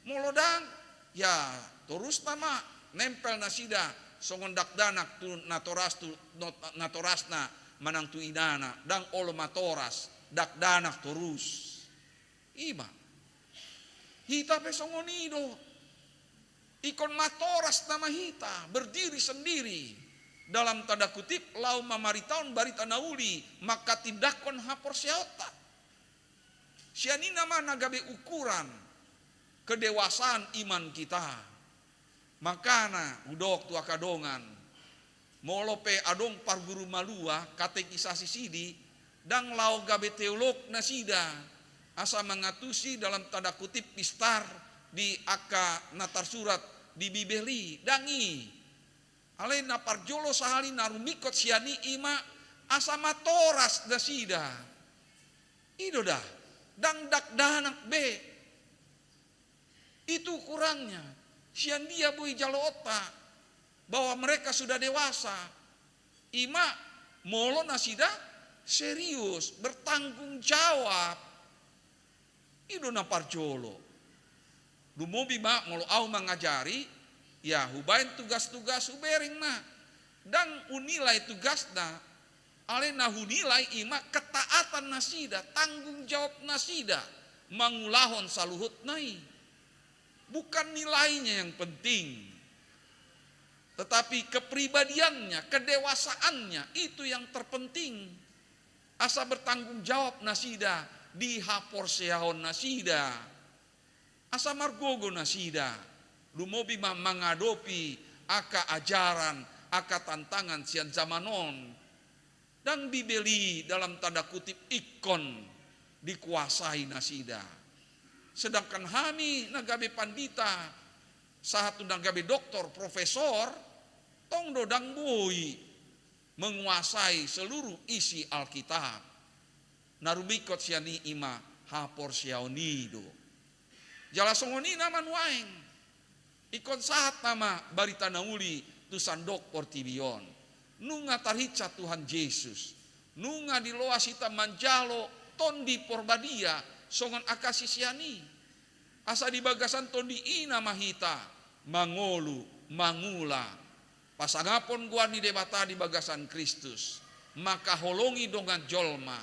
Molo ndang, ya, torus nama nempel nasida songon dakdanak tu natoras, tu not-, natorasna manang tu inana, ndang olo matoras, dakdanak torus. I ma. Hita pe songon i do. Ingkon matoras nama hita, berdiri sendiri, dalam tanda kutip, laho mamaritahon barita na uli, manghatindanghon haporseaonta. Sian i nama na gabe ukuran kedewasaan iman kita. Makana hudok tu angka dongan, molo pe adong parguru malua, katekisasi sidi, ndang laho gabe teolog nasida, asa mangantusi dalam tanda kutip pistar di angka na tarsurat di Bibel i, ndang i. Alai na parjolo sahali na rumingkot sian i, i ma asa matoras nasida. I do da, ndang dakdanak be. Itu ukurannya. Sian dia boi jaloonta bahwa mereka sudah dewasa? I ma molo nasida serius, bertanggung jawab. I do na parjolo. Lumobi ma molo ahu mangajari, ya, hubaen tugas-tugas, hubereng ma. Ndang hunilai tugasna, alai na hunilai i ma ketaatan nasida, tanggung jawab nasida mangulahon saluhutna i. Bukan nilainya yang penting, tetapi kepribadiannya, kedewasaannya, itu yang terpenting. Asa bertanggung jawab nasida di haporseaon nasida. Asa margogo nasida, lumobi ma mangadopi angka ajaran, angka tantangan sian zaman on. Ndang Bibel i dalam tanda kutip ingkon dikuasai nasida. Sedangkan hami na gabe pandita, sahat tu na gabe doktor, profesor, tong do ndang boi menguasai seluruh isi Alkitab. Na rumingkot sian i, i ma haporseaon i do. Jala songon i nama nuaeng. Ingkon sahat nama barita na uli tu sandok portibi on. Nunga tarhinsa Tuhan Jesus. Nunga diloas hita manjalo Tondi Porbadia songon angka sisean i. Asa di bagasan Tondi i nama hita mangolu, mangula, pasangapon goar ni Debata di bagasan Kristus, mangkaholongi dongan jolma,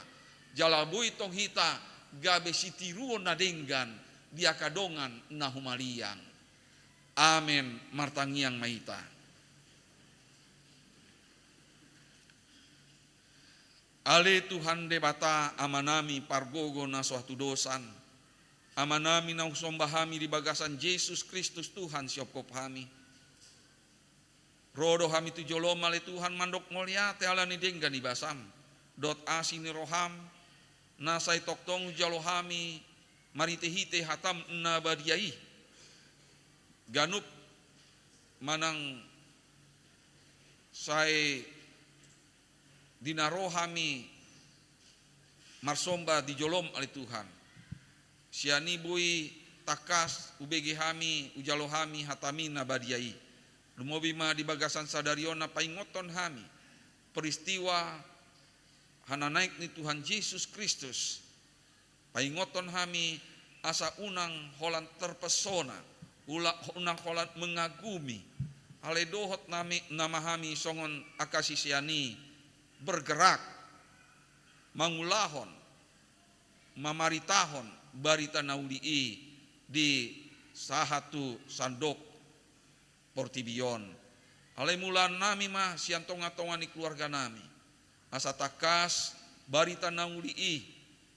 jala boi tong hita gabe sitiruon na denggan di angka dongan na humaliang. Amen. Martangiang ma hita. Ale Tuhan Debata, Amanami pargogo na so hatudosan, Amanami na husomba hami di bagasan Jesus Kristus Tuhan sihophop hami. Ro do hami tu jolom, ale Tuhan, mandok mauliate ala ni denggan ni basam dohot asi ni roham, na sai tongtong hujalo hami marhitehite hatam na badia i. Ganup manang sai di na ro hami marsomba di jolom, ale Tuhan. Sian i boi tangkas hubege hami, hujalo hami hatami na badia i. Lumobi ma di bagasan sadari on na paingothon hami peristiwa hananaek ni Tuhan Jesus Kristus. Paingothon hami asa unang holan terpesona, ula-, unang holan mengagumi, alai dohot nami, nama hami songon angka sisean i bergerak, mangulahon, mamaritahon barita na uli i di sahat tu sandok portibi on. Alai mulaonnami ma sian tongatonga ni keluarganami, asa tangkas barita na uli i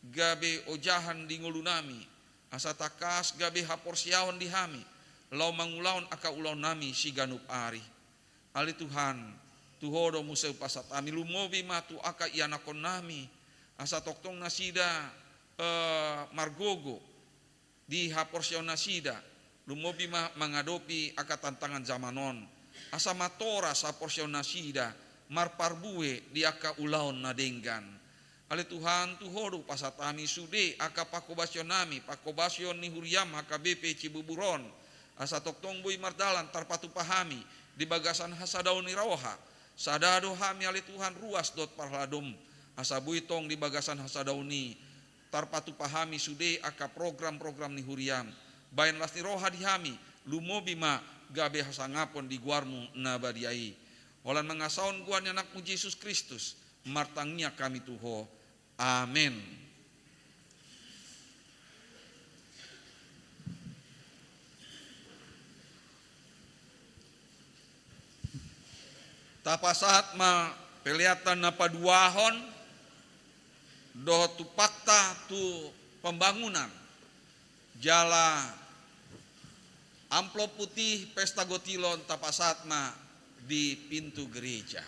gabe ojahan di ngolunami, asa tangkas gabe haporseaon di hami laho mangulahon angka ulaonnami siganup ari. Ale Tuhan, tu Ho do muse hupasahat hami, lumobi ma tu angka ianakhonnami, asa tongtong nasida, eh, margogo di haporseaonnasida, lumobi ma mangadopi angka tantangan zaman on, asa matoras haporseaonnasida marparbue di angka ulaon na denggan. Ale Tuhan, tu Ho do hupasahat hami sude angka pangkobasionnami, pangkobasion ni huriam H K B P Cibubur on, asa tongtong boi mardalan tarpatupa hami di bagasan hasadaon ni roha. Sada do hami, ale Tuhan, ruas dohot parhaladom, asa boi tong di bagasan hasadaon i tarpatupa hami sude angka program-program ni huriam. Baen las ni roha di hami, lumobi ma gabe hasangapon di goarmu na badia i. Holan mangasahon goar ni Anakmu Jesus Kristus, martangiang hami tu Ho. Amen. Tapasahat ma peleanta na paduahon dohot tumpakta tu pembangunan. Jala amplop putih pesta gotilon tapasahat ma di pintu gereja.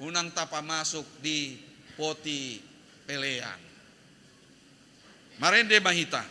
Unang tapamasuk di poti pelean. Marende ma hita.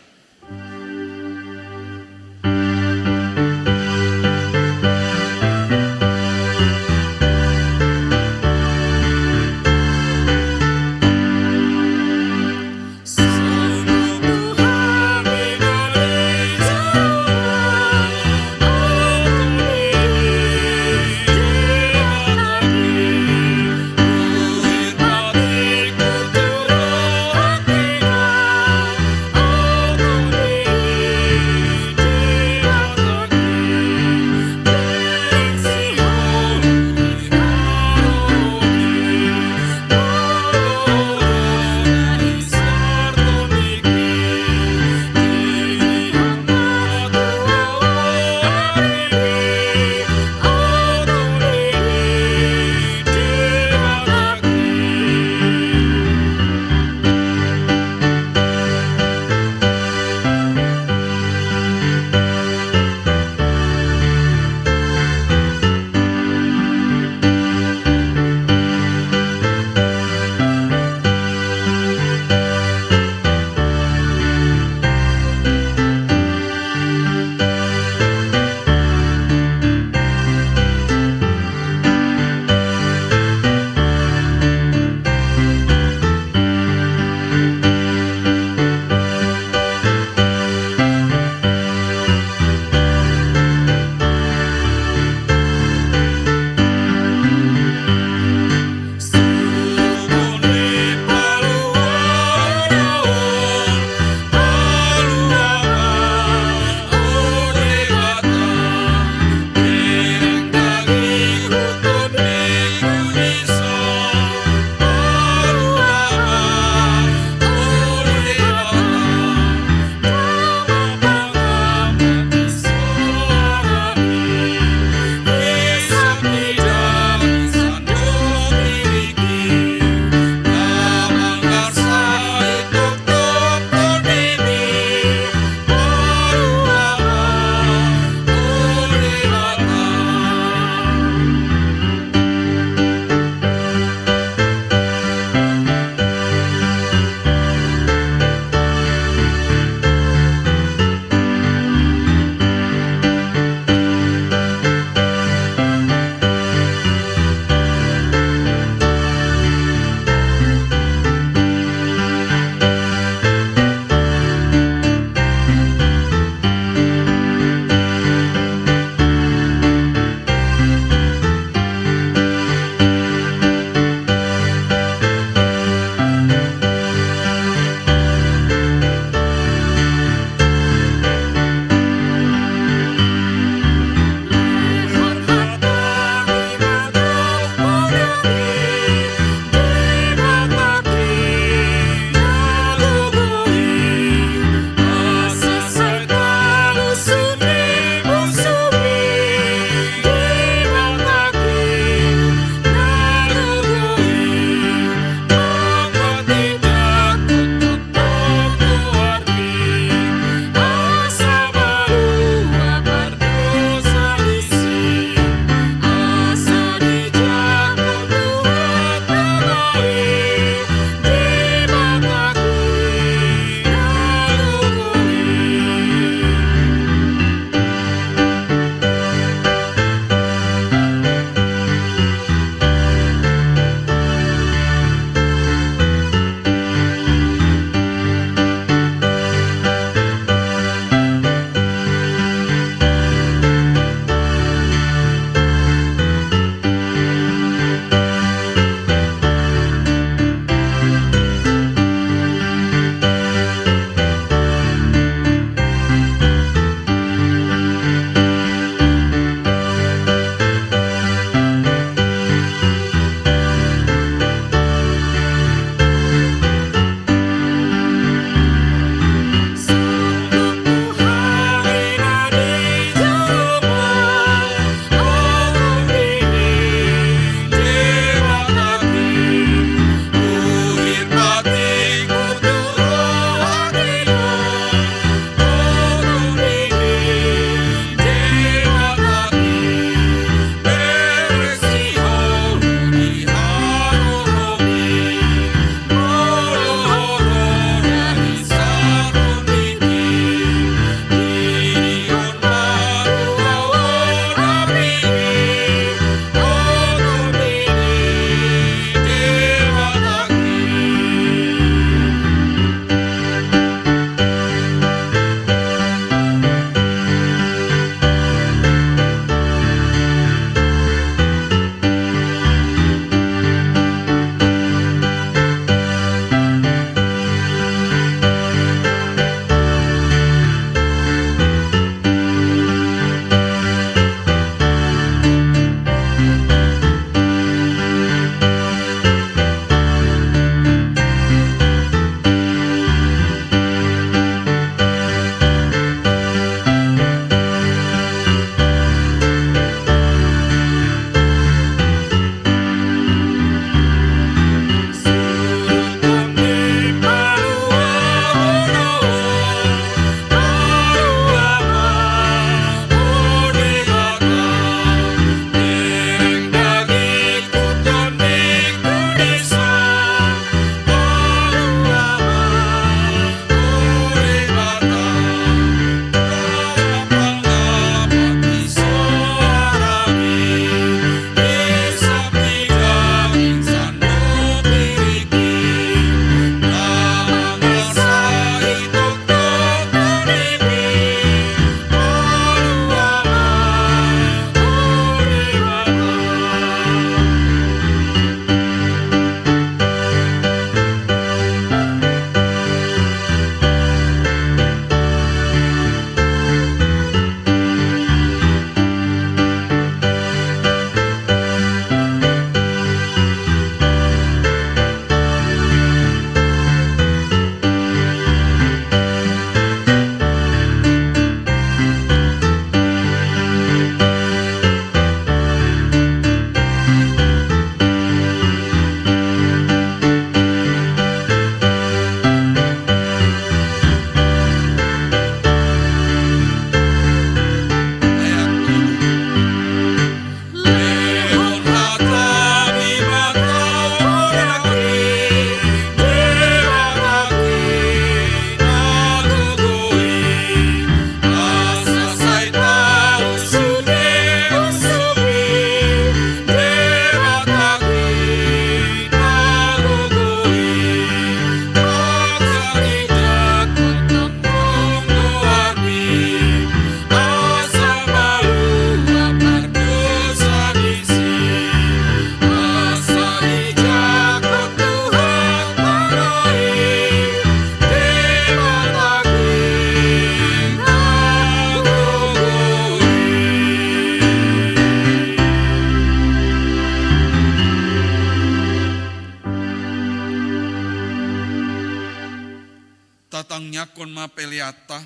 Tangiangkon ma peleanta.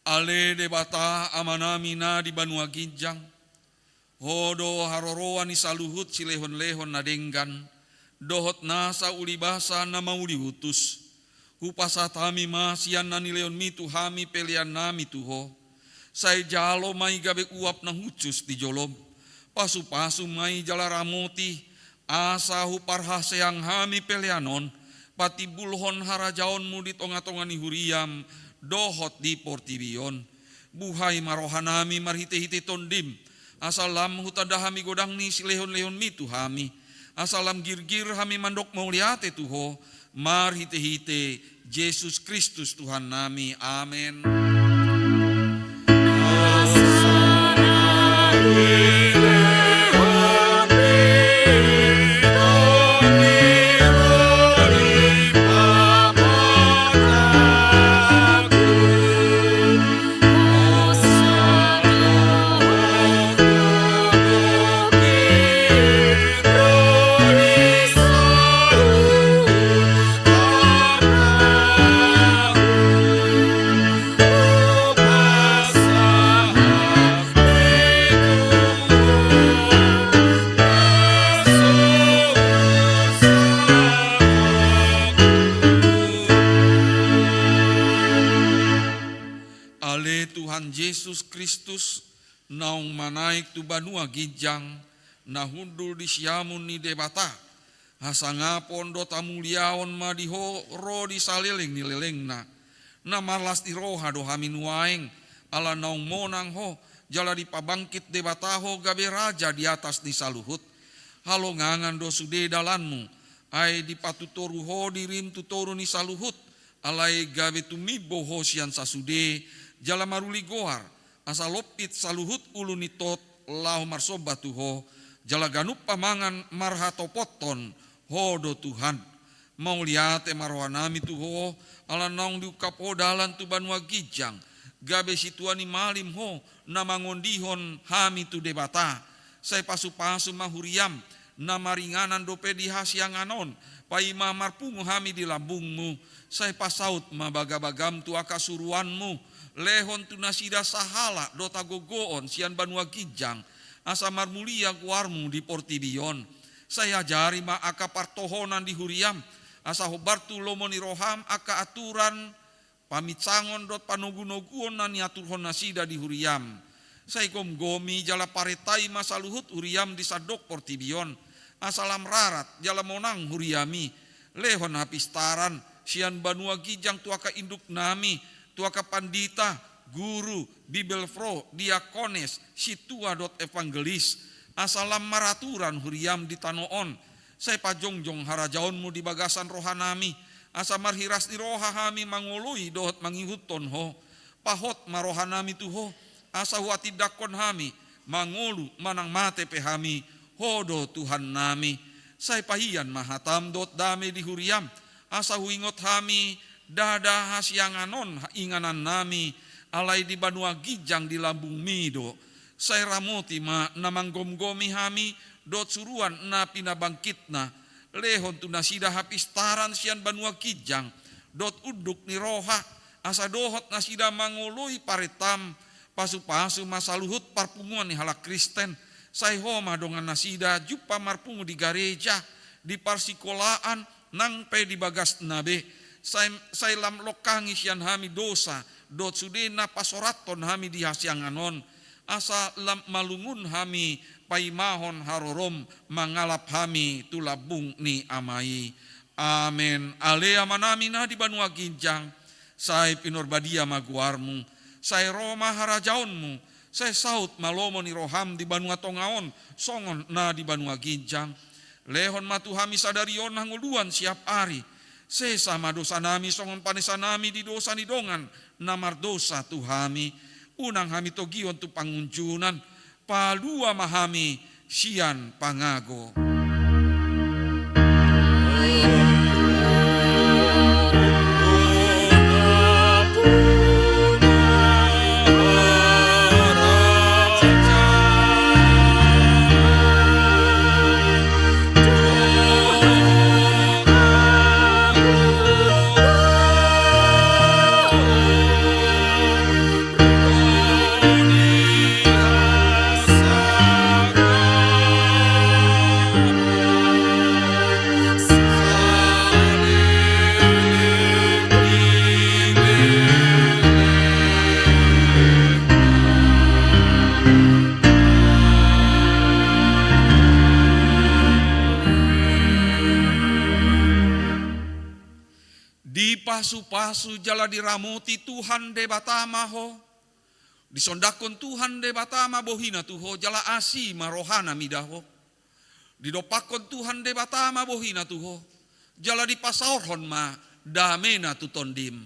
Ale Debata Amanami na di banua ginjang, Ho do haroroan ni saluhut silehonlehon na denggan, dohot nasa ulibasa na mauliutus. Hupasahat hami ma sian na nilehonMi tu hami peleannami tu Ho. Sai jalo ma i gabe uap na hushus di joloM. Pasupasu ma i jala ramoti, asa huparhaseang hami pelean on, patimbulhon harajaonMu di tongatonga ni huriaM, dohot di portibi on. Buhai ma rohanami marhitehite TondiM, asa lam hutanda hami godang ni silehonlehonMi tu hami, asa lam girgir hami mandok mauliate tu Ho, marhitehite Jesus Kristus Tuhannami. Amen. Ale Tuhan Jesus Kristus, naung manaek tu banua ginjang, na hundul di siamun ni Debata, hasangapon dohot hamuliaon ma di Ho ro di saleleng ni lelengna. Na marlas ni roha do hami nuaeng, ala naung monang Ho, jala dipabangkit Debata Ho gabe Raja di atas ni saluhut. Halongangan do sude dalanMu, ai dipatutoru Ho diriM tu toru ni saluhut, alai gabe tumimbo Ho sian sasude, jala maruli goar, asa lompit saluhut ulu ni tot laho marsomba tu Ho, jala ganup pamangan marhatopothon Ho do Tuhan. Mauliate ma rohanami tu Ho, ala naung diungkap Ho dalan tu banua ginjang, gabe sintua ni malim Ho, na mangondihon hami tu Debata. Sai pasupasu ma huriaM, na maringanan dope di hasiangan on, paima marpungu hami di lambungMu. Sai pasaut ma bagabagaM tu angka suruanMu, lehon tu nasida sahala dohot hagogoon sian banua ginjang, asa marmulia goarMu di portibi on. Sai ajari ma angka partohonan di huriaM, asa hombar tu lomo ni rohaM angka aturan, paminsangon dohot panogunoguon na niaturhon nasida di huriaM. Sai gomgomi jala parentai ma saluhut huriaM di sandok portibi on, asa lam rarat jala monang huriaMi. Lehon hapistaran sian banua ginjang tu angka induknami, tu angka pandita, guru, bibelvrouw, diakones, sintua dohot evangelis, asa lam maraturan huriaM di tano on. Sai pajongjong harajaonMu di bagasan rohanami, asa marhiras ni roha hami mangoloi dohot mangihuthon Ho. Pahot ma rohanami tu Ho, asa huhatindanghon hami, mangolu manang mate pe hami, Ho do Tuhannami. Sai pahian ma hataM dohot dame di huriaM, asa huingot hami ndada hasiangan on inganannami, alai di banua ginjang di lambungMi do. Sai ramoti ma na manggomgomi hami dohot suruan na pinabangkitna. Lehon tu nasida hapistaran sian banua ginjang dohot unduk ni roha, asa dohot nasida mangoloi parentaM. Pasupasu ma saluhut parpunguan ni halak Kristen. Sai Ho ma dongan nasida jumpa marpungu di gareja, di parsikolaan, nang pe di bagasna be. Sai, sai lam longkangi sian hami dosa dohot sude na pasorathon hami di hasiangan on, asa lam malungun hami paimahon haroroM mangalap hami tu lambung ni Ama i. Amen. Ale Amanami na di banua ginjang, sai pinarbadia ma goarMu. Sai ro ma harajaonMu. Sai saut ma lomo ni rohaM di banua tonga on, songon na di banua ginjang. Lehon ma tu hami sadari on hangoluan siap ari. Sesa ma dosanami songon panesanami di dosa ni dongan na mardosa tu hami. Unang hami togihon tu pangunjunan. Palua ma hami sian pangago. Dipasupasu jala diramoti Tuhan Debata ma ho. Disondangkon Tuhan Debata ma bohina tu ho, jala asi ma rohana mida ho. Didompakkon Tuhan Debata ma bohina tu ho, jala dipasaorhon ma damena tu tondim.